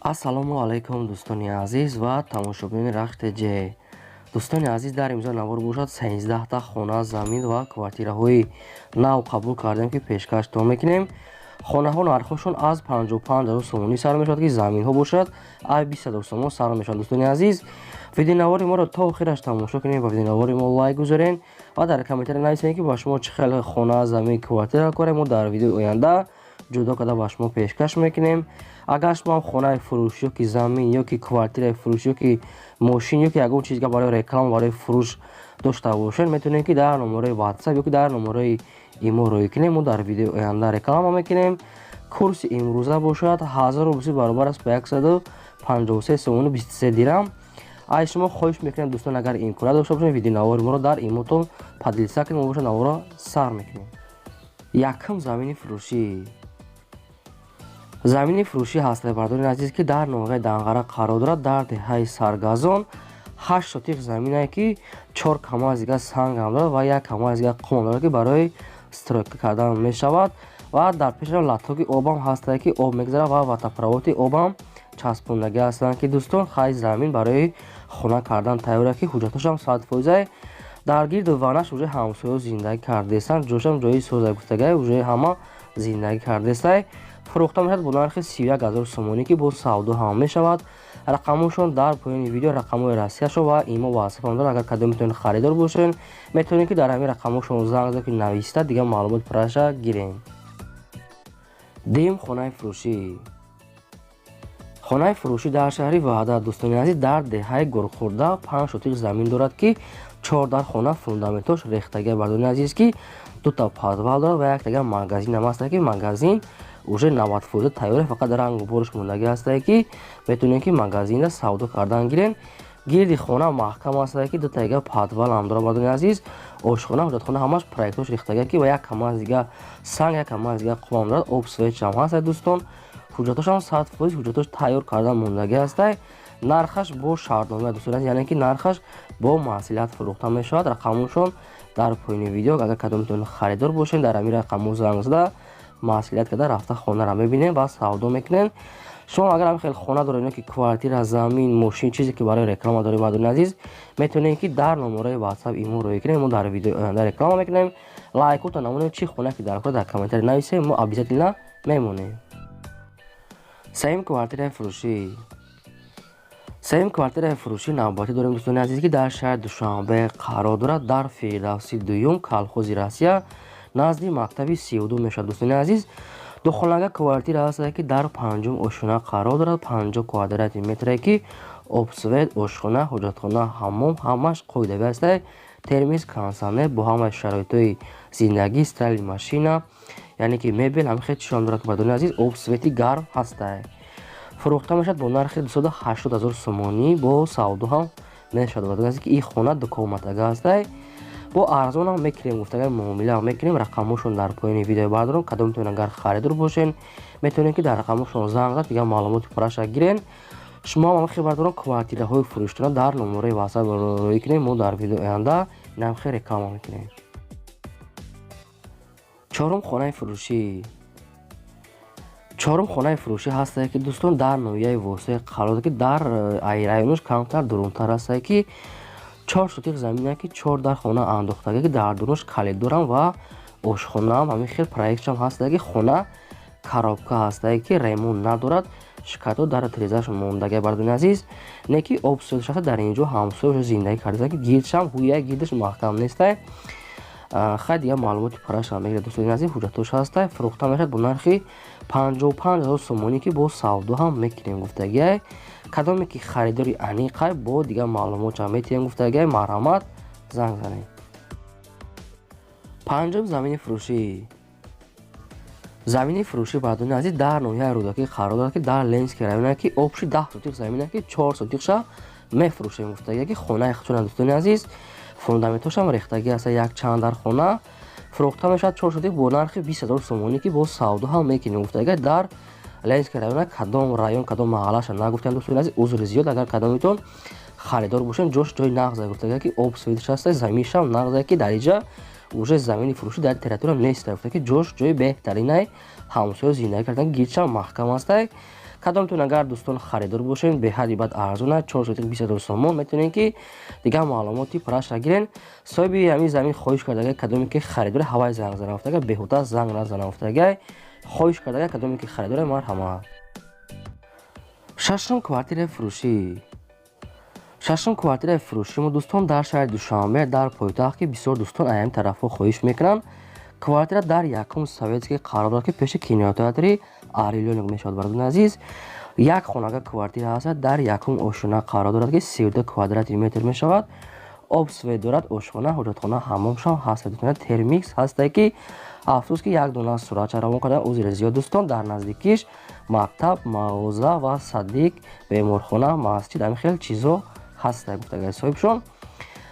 Ассалому алайкум, дӯстони азиз ва тамошобинони Рахш ТЖ. Дӯстони азиз, дар имзо навор бошад, 13та хона, замин ва квартираҳои нав қабул кардем, ки пешкаштон мекунем. Хонаҳо нархҳошон аз 55 ҳазор сомонӣ сар мешавад, ки заминҳо бошад, аз 20 ҳазор сомон сар мешавад. Дӯстони азиз, видеонавори моро то охираш тамошо кунед ва видеонавори мо лайк гузорен ва дар комментария нависед, ки ба шумо чӣ хел хона, замин, квартира корем. Мо дар видеои оянда ҷудо карда ба шумо пешкаш мекунем. Агар шумо ҳам хонаи фурӯш ё ки замин, ё ки квартираи фурӯш, ё ки мошин, ё ки ягон чизга барои реклама, барои фурӯш дошта бошед, метавонед, ки дар номерои WhatsApp ё ки дар номерои имо рӯй кунем. Мо дар видеои оянда реклама мекунем. Курси имрӯза бошад, 1000 рубли баробар аст ба 153 сомону 23 дирам. Аз шумо хоҳиш мекунем, дӯстон, агар имконият дошта бошед, видеонавори моро дар имотон поделиться кунед. Мо бошад, наворро сар мекунем. Якум замини фурӯшӣ. Замини фурӯшӣ ҳастад, бардорони азиз, ки дар ноҳияи Данғара қарор дорад, дар деҳаи Саргазон. 8 сотих замине, ки чор камаз дига сангам дорад ва як камаз дига қумам дорад, ки барои стройка кардан мешавад. Ва дар пешаш лотоки обам ҳастае, ки об мегузарад, ва водопроводи обам часпондагӣ ҳастанд, ки, дӯстон, хай, замин барои хона кардан тайёр, ки ҳуҷҷатошам 100%. Дар гирду ванаш уже ҳамсоё зиндагӣ кардестанд. Ҷошам ҷои соза гуфтагай, уже ҳама зиндагӣ кардестай. Фурӯхта мешавад бо нархи 31 ҳазор сомонӣ, ки бо савдо ҳам мешавад. Рақамҳошон дар поёни видео, рақамҳои Россияшо ва имо, ватсапам дорад. Агар кадом метавонед харидор бошед, метавонед, ки дар ҳамин рақамҳошон занг зад, ки нависта, дигар маълумот пурраша гирем. Дуюм хонаи фурӯшӣ. Хонаи фурӯшӣ дар шаҳри Ваҳдат, дӯстони азиз, дар деҳаи Гурхурда 5 сотих замин дорад, ки чор дар хона фундаментош рехтагия, бардорони азиз, ки дута подвал дорад ва яктага магазинам ҳаста, ки магазин уже 90% тайёре, фақат рангу бориш мондагӣ ҳастае, ки метавонем, ки магазинда савдо кардан гирем. Гирди хона маҳкам ҳастае, ки дутаига подвалам дорад, бардорони азиз. Ошхона, ҳоҷатхона ҳамаш проектош рехтагия, ки ва як камаз дига санг, як камаз дига қумам дорад. Об, светшам ҳастае, дӯстон. Ҳуҷҷатошам 100%, ҳуҷҷатош тайёр кардан мондагӣ ҳастае. Нархаш бо шартнома, дӯстони азиз, яъне ки нархаш бо маслиҳат фурӯхта мешавад. Рақамҳошон дар поёни видео. Агар кадомтон харидор бошед, дар ҳамин рақамҳо занг зада, маслиҳат карда, рафта хонаро мебинем ва савдо мекунем. Шумо агар ҳам хел хона доред, ё ки квартира, замин, мошин, чизе ки барои реклама доред, бардорони азиз, метавонед, ки дар номерои WhatsApp, имо рӯй кунем. Мо дар видеои оянда реклама мекунем. Лайкота намонем, чӣ хона ки дар кор, дар комментарий нависем, мо обязательно мемонем. Сеюм квартираи фурӯшӣ. Сеюм квартираи фурӯшӣ навбатӣ дорем, дӯстони азиз, ки дар шаҳри Душанбе қарор дорад, дар Фирдавси дуюм, колхози Россия, назди мактаби 32 мешавад. Дӯстони азиз, духонага квартира ҳастае, ки дар панҷум ошхона қарор дорад, 50 квадрати метре, ки об, свет, ошхона, ҳоҷатхона, ҳаммом ҳамаш қоидавӣ ҳастае. Термоз, кондитсионер бо ҳамаи шароитҳои зиндагӣ, стиральный машина, яъне ки мебел, ҳамин хел чизҳоам дорад, бардорони азиз. Об, свети гарм ҳастае. Фурӯхта мешавад бо нархи 280 ҳазор сомонӣ, бо савдо ҳам мешавад, бардорони азиз, ки ин хона дукомнатага ҳастае. Бо арзонам мекунем гуфтагар, муомилаам мекунем. Рақамҳошон дар поёни видео, бардорам. Кадомтон агар харидор бошен, метавонед, ки дар рақамҳошон занг зад, дигар маълумоти пурраша гирен. Шумо ҳам хел, бардорам, квартираҳои фурӯштона дар номерои WhatsApp рӯй кунем. Мо дар видеои оянда инам хел реклама мекунем. Чорум хонаи фурӯшӣ. Чорум хонаи фурӯшӣ ҳастае, ки, дӯстон, дар ноҳияи Восеъ қарор дорад, ки дар районош камтар дурунтар ҳастае, ки 4 сотих замине, ки чор дар хона андохтагӣ, ки дар дурунаш калидорам ва ошхонаам ҳамин хел проектшам ҳастае, ки хона коробка ҳастае, ки ремонт надорад, шикоятҳо дар тирезааш мондагӣ, бардони азиз, не ки об шаста. Дар ин ҷо ҳамсоя зиндагӣ карда, ки гирдшам ҳуя гирдаш маҳкам нестай. Хай, дигар маълумоти пуррашам мегирад, дӯстони азиз. Ҳуҷҷатош ҳастай. Фурӯхта мешавад бо нархи 55 ҳазор сомонӣ, ки бо савдо ҳам мекунем гуфтагиай. Кадоме ки харидори аниқай, бо дигар маълумотшам метиҳем гуфтагиай. Марҳамат, занг занед. Панҷум замини фурӯшӣ. Замини фурӯшӣ, бардони азиз, дар ноҳияи Рӯдакӣ қарор дорад, ки дар Ленинский районе, ки общий 10 сотих замине, ки 4 сотихша мефурӯшем гуфтагия, ки хонаи худшона, дӯстони азиз, фундаментошам рехтагӣ аст. Як чанд дар хона фурӯхта мешавад, 4 сотих бо нархи 20 ҳазор сомонӣ, ки бо савдо ҳам мекунем гуфтагия. Дар Ленинский района, кадом район, кадом маҳаллаша нагуфтем, дӯстони азиз, узри зиёд. Агар кадомитон харидор бошем, ҷош ҷои нағза гуфтагия, ки об, светш ҳаста, заминшам нағза, ки дар иҷа уже замини фурӯшӣ дар территория нест гуфта, ки ҷош ҷои беҳтаринай. Ҳамсоя зиндагӣ кардан, гирдшам маҳкам ҳастай. Кадомтон агар дӯстон харидор бошед, беҳади бад арзон аст, 4 сотих 20 000 сомон, метавонед ки дигар маълумоти пурраша гирен. Соҳиби ҳамин замин хоҳиш кардага, кадоме ки харидори ҳавай занг зана гуфтага, беҳуда занг назана гуфтага, хоҳиш кардага, кадоме ки харидоре, марҳамат. Шашум квартираи фурӯшӣ. Шашум квартираи фурӯшӣ мо дӯстон дар шаҳри Душанбе, дар пойтахт, ки бисёр дӯстон аями тарафҳо хоҳиш мекунанд. Квартира дар якум Советский қарор дорад, ки пеши кинотеатри Орленок мешавад. Бародарони азиз, як хонага квартира ҳаст, дар якум ошёна қарор дорад, ки 32 квадрати метр мешавад. Об, свет дорад, ошхона, ҳоҷатхона, ҳаммомшам ҳаст, термикс ҳастае, ки афсӯс ки як дона суратча равон кардан, узри зиёд дӯстон. Дар наздикиш мактаб, мағоза ва садик, беморхона, масҷид, ҳамин хел чизо ҳаста гуфтагаи соҳибшон.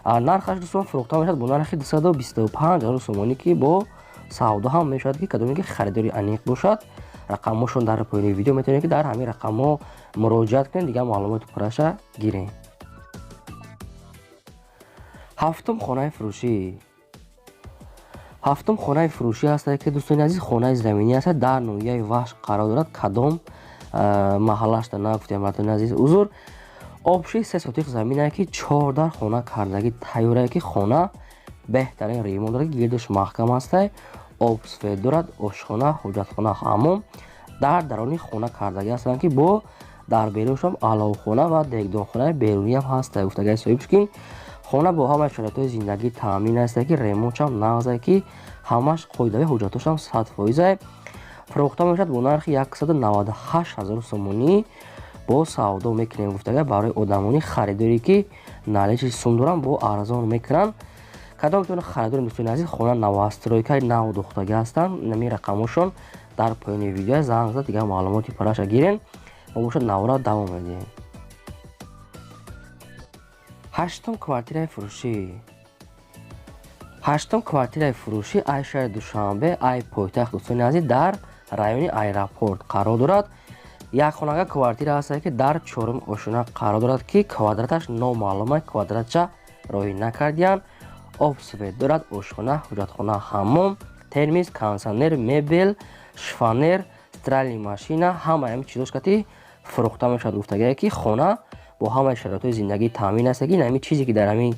Нархаш дӯстон фурӯхта мешавад бо нархи 225 000 сомонӣ, ки бо савдо ҳам мешавад, ки кадоме ки харидори аниқ бошад, рақамҳошон дар поёни видео, метавонед ки дар ҳамин рақамҳо муроҷиат кунед, дигар маълумоти пурраша гиред. Ҳафтум хонаи фурӯшӣ. Ҳафтум хонаи фурӯшӣ ҳастад, ки дӯстони азиз, хонаи заминӣ ҳастад, дар ноҳияи Вахш қарор дорад. Кадом маҳаллашда нагуфтем, бардони азиз, узр. Общий 3 сотих заминае, ки 4 дар хона кардагӣ тайёрае, ки хона беҳтарин ремонт дорад, гирдаш маҳкам ҳастай, об, свет дорад, ошхона, ҳоҷатхона, ҳаммом дар дарони хона кардагӣ ҳастанд, ки бо дар беруншам аловхона ва дегдонхонаи беруниам ҳаста гуфтагаи соҳибш, ки хона бо ҳамаи шароитҳои зиндагӣ таъмин аст, ки ремонтшам нағзе, ки ҳамаш қоидави, ҳуҷҷатошам 100%. Фурӯхта мешавад бо нархи 198 000 сомонӣ, бо савдо мекунем гуфтага, барои одамони харидоре ки наличный сум доранд, бо арзон мекунанд. Кадомтон харидори, дӯстони азиз, хона новостройкаи нав духтагӣ ҳастанд, нами рақамҳошон дар поёни видео, занг зад, дигар маълумоти пурраша гирен. Мо бошад навора давом медиҳем. Ҳаштум квартираи фурӯшӣ. Ҳаштум квартираи фурӯшӣ ай шаҳри Душанбе, ай пойтахт, дӯстони азиз, дар райони аэропорт қарор дорад. Як хонага квартира ҳастад, ки дар чорум ошёна қарор дорад, ки квадраташ номаълума, квадратча роҳӣ накардиянд. Об, свет дорад, ошхона, ҳоҷатхона, ҳаммом, термис, кондитсионер, мебел, шифоньер, стиральный машина, ҳамаи ҳамин чизош кати фурӯхта мешавад гуфтагие, ки хона бо ҳамаи шароитҳои зиндагӣ таъмин аст, ки ҳамин чизе ки дар ҳамин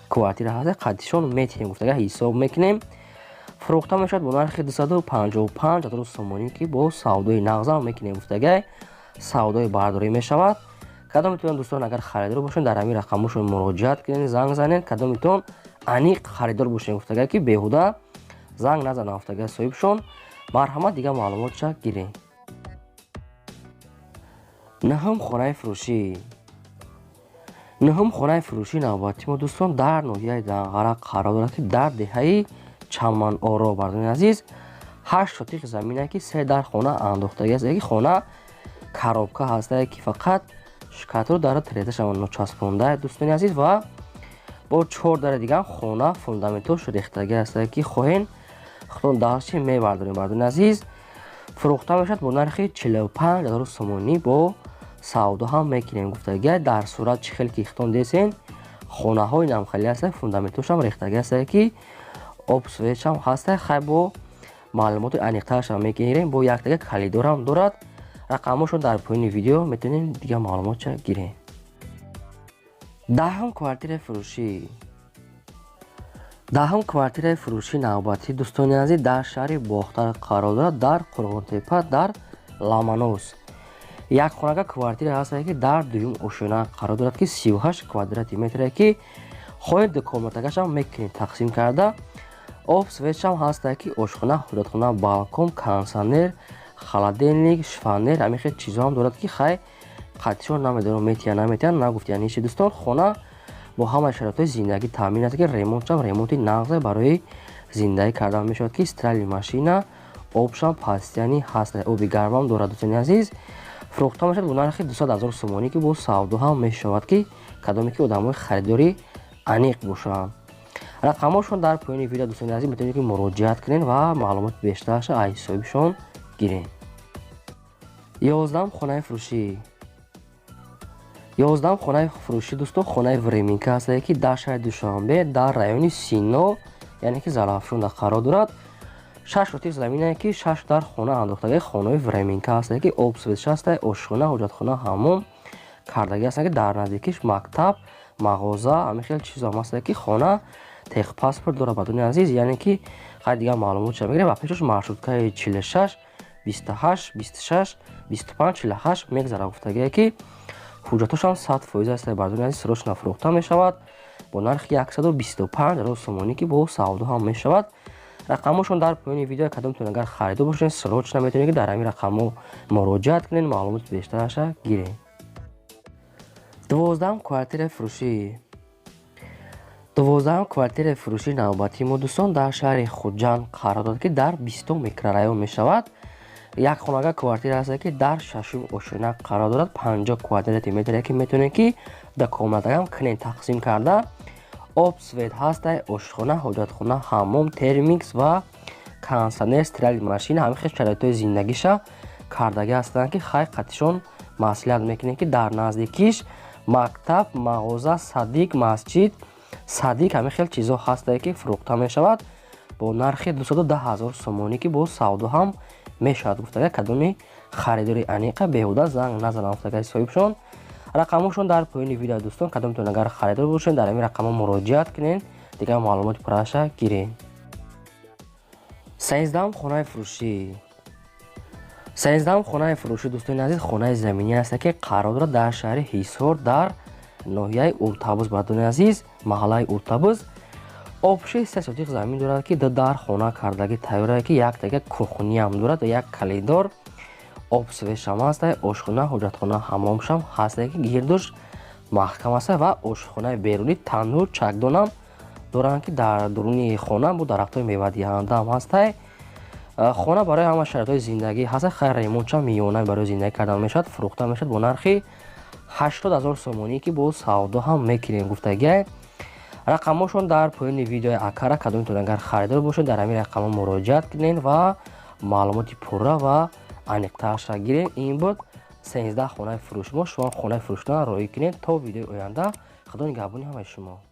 квартира ҳаст, қаддишон метиҳем гуфтага, ҳисоб мекунем. Фурӯхта мешавад бо нархи 255 000 сомонӣ, ки бо савдои нағзам мекунем гуфтагай, савдои бардорӣ мешавад. Кадомитон дӯстон агар харидор бошед, дар ҳамин рақамҳошон муроҷиат кунед, занг занед. Кадомитон аниқ харидор бошед гуфтагай, ки беҳуда занг назанад гуфтагай соҳибшон. Марҳамат, дигар маълумотша гиред. Нӯҳум хонаи фурӯшӣ. Нӯҳум хонаи фурӯшӣ навбати мо дӯстон дар ноҳияи Данғара қарор дорад, ки дар деҳаи Чаманоро. Бардони азиз, 8 сотих заминае, ки се дар хона андохтагӣ аст, ки хона коробка ҳастае, ки фақат шкатро дар тирезашам ночаспонда, дӯстони азиз, ва бо чор дари дигар хона фундаментош рехтагӣ ҳастае, ки хоҳен худтон дарчи мебардорем. Бардони азиз, фурӯхта мешавад бо нархи 45 000 сомонӣ, бо савдо ҳам мекунем гуфтагӣ. Дар сурат чӣ хел ки хитон десен, хонаҳои намхелӣ ҳастае, фундаментошам рехтагӣ ҳастае, ки об, светшам ҳастае. Хай, бо маълумоти аниқтарашам мегирем. Бо яктага калидорам дорад. Рақамҳошон дар поёни видео, метавонем дигар маълумотша гирем. Даҳум квартираи фурӯшӣ. Даҳум квартираи фурӯшӣ навбатӣ, дӯстони азиз, дар шаҳри Бохтар қарор дорад, дар Қурғонтепа, дар Ламанос. Як хонага квартира ҳастае, ки дар дуюм ошёна қарор дорад, ки 38 квадрати метре, ки хоҳед дукомнатагашам мекунед тақсим карда. Об, светшам ҳастае, ки ошхона, ҳоҷатхона, балкон, кондитсионер, холодильник, шифоньер, ҳамин хел чизҳоам дорад, ки хай қатишон намедонам метиҳанд, наметиҳанд, нагуфтиянд иши. Дӯстон, хона бо ҳамаи шароитҳои зиндагӣ таъмин аст, ки ремонтшам ремонти нағзе барои зиндагӣ кардан мешавад, ки стиральный машина, обшам постоянный ҳаст, оби гармам дорад. Дӯстони азиз, фурӯхта мешавад бо нархи 200 000 сомонӣ, ки бо савдо ҳам мешавад, ки кадоме ки одамои харидори аниқ бошанд, рақамҳошон дар поёни видео, дӯстони азиз, метавонед ки муроҷиат кунед ва маълумоти бештарша аз ҳисобишон гиред. 11-ум хонаи фурӯшӣ. 11-ум хонаи фурӯшӣ, дӯстон, хонаи временка ҳастае, ки дар шаҳри Душанбе, дар райони Сино, яъне ки Зарафшонда қарор дорад. 6 сотих заминае, ки 6 дар хона андохтаги, хонаи временка ҳастае, ки об, свет ҳастае, ошхона, ҳоҷатхона, ҳаммом кардагӣ ҳастанд, ки дар наздикиш мактаб, мағоза, ҳамин хел чизо ҳам ҳастае, ки хона техпаспорт дорад, бардони азиз. Яъне ки хай дигар маълумотша мегирем. Ва пешош маршруткаи 46 28 26 25 48 мегзара гуфтагие, ки ҳуҷҷатошам 100% ҳастае, бардони азиз. Срочно фурӯхта мешавад бо нархи 125 000 сомонӣ, ки бо савдо ҳам мешавад. Рақамҳошон дар поёни видео. Кадомтон агар харидор бошед, срочно метавонед, ки дар ҳамин рақамҳо муроҷиат кунед, маълумоти бештараша гиред. 12-ам квартираи фурӯшӣ. 12-ам квартираи фурӯшии навбатии мо, дӯстон, дар шаҳри Хуҷанд қарор дорад, ки дар 20-ум микрорайон мешавад. Як хонага квартира ҳаст, ки дар шашум ошёна қарор дорад, 50 квадрати метре, ки метавонед, ки дар комнатагам кунед тақсим карда. Об, свет ҳастай, ошхона, ҳоҷатхона, ҳаммом, термикс ва кондитсионер, стиральный машина, ҳамин хел шароитҳои зиндагиша кардагӣ ҳастанд, ки хай қатишон маслиҳат мекунем, ки дар наздикиш мактаб, мағоза, садик, масҷид, садик, ҳамин хел чизҳо ҳастае, ки фурӯхта мешавад бо нархи 210 000 сомонӣ, ки бо савдо ҳам мешавад гуфтага. Кадоми харидори аниқа беҳуда занг назанам гуфтага соҳибшон. Рақамҳошон дар поёни видео, дӯстон. Кадомтон агар харидор бошед, дар ҳамин рақамҳо муроҷиат кунед, дигар маълумоти пурраша гиред. 13-ам хонаи фурӯшӣ. 13-ам хонаи фурӯшӣ, дӯстони азиз, хонаи заминӣ аст, ки қарор дорад дар шаҳри Ҳисор, дар ноҳияи Уртабуз, бардони азиз, маҳаллаи Уртабуз. Общий 3 сотих замин дорад, ки ду дар хона кардагӣ тайёрае, ки як тага кухниям дорад ва як калидор. Об, светшам ҳастай, ошхона, ҳоҷатхона, ҳаммомшам ҳастае, ки гирдуш маҳкам аста ва ошхонаи берунӣ, таннур, чакдонам доранд, ки дар дуруни хона бо дарахтҳои мевадиҳандаам ҳастай. Хона барои ҳама шароитҳои зиндагӣ ҳаста. Хайр, ремонтшам миёна барои зиндагӣ кардан мешавад. Фурӯхта мешавад бо нархи 80 000 сомонӣ, ки бо савдо ҳам мекунем гуфтагиай. Рақамҳошон дар поёни видеои акара. Кадомитон агар харидор бошед, дар ҳамин рақамҳо муроҷиат кунед ва маълумоти пурра ва аниқтарша гиред. Ин буд 13 хонаи фурӯши мо. Шумо хонаи фурӯшона роҳӣ кунед. То видеои оянда, худо нигаҳбони ҳамаи шумо.